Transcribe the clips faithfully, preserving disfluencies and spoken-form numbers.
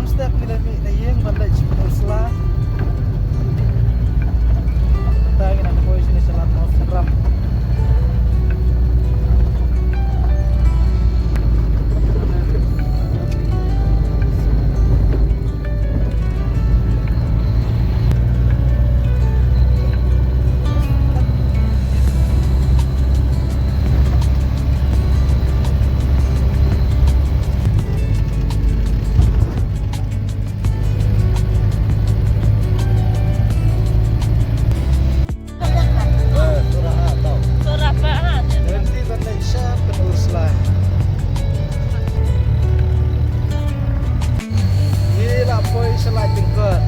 Step ngi la mih na ïing ban leit sha Pynursla. Mynta ngi la poi shane sha lad Mawsynram. Ngi la poi sha Laityngkot.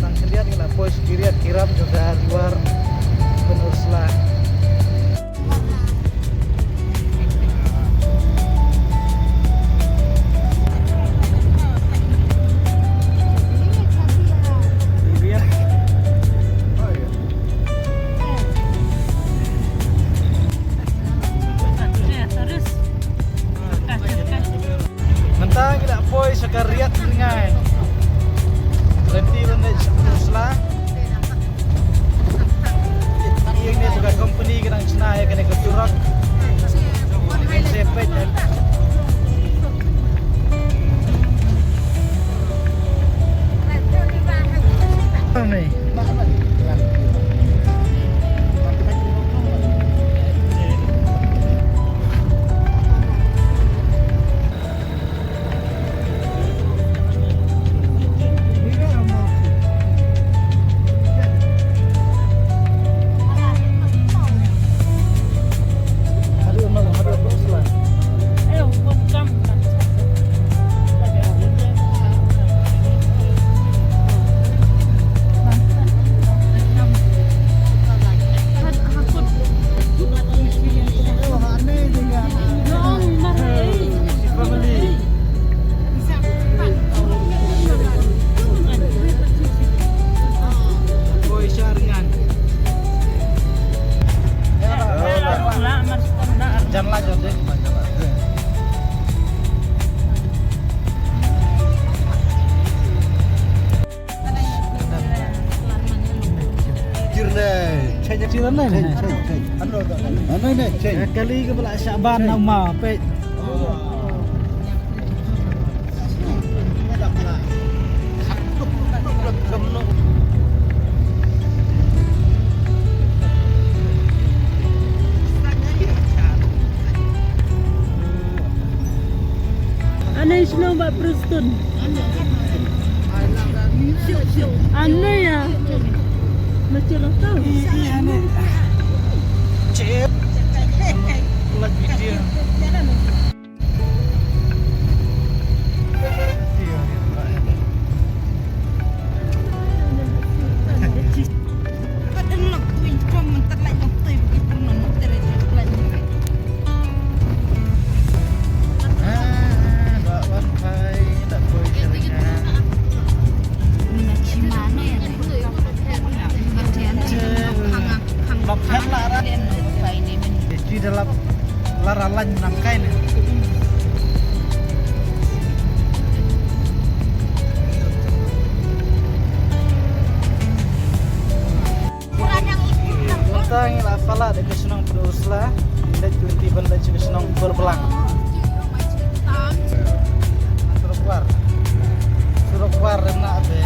Tang khyndiat ngi la poi sha ki riat ki ram jong ka Riwar Pynursla. Mynta ngi la poi sha ka riat Ringai. Lynti ban leit sha Pynursla. Ïa kane ka company ka dang shna ïa kane ka surok. Ngin sa peit. Kali ka ba la shah ban na ma peit. Ano yung snow ba, Preston? Ano ya? Macam apa? Lagi dia. Lar a lain nang kai ne. Mynta ngi la palat da ka shnong Pynursla. Ngi leit twenty ban leit sha ka shnong Korblang. Surok War. Surok War na be.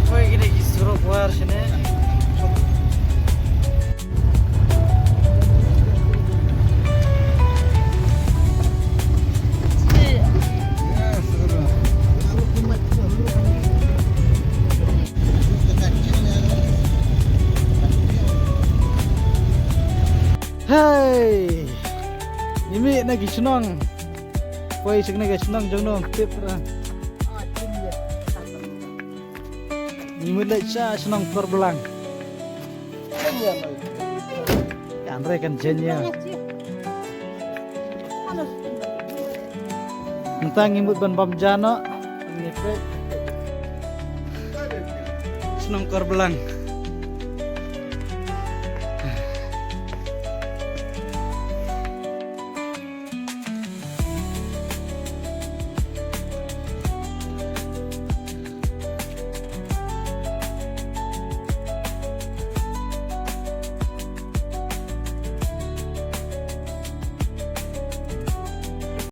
Koi ki dei ki surok war shane. Hey! Ngi mih na ki shnong. Poi sha kane ka shnong jong nong tip ra. Ngi mut leit sha shnong Korblang. Kan re kan jenya. Mynta ngi mut ban bam ja noh. Ngi peit. Shnong Korblang.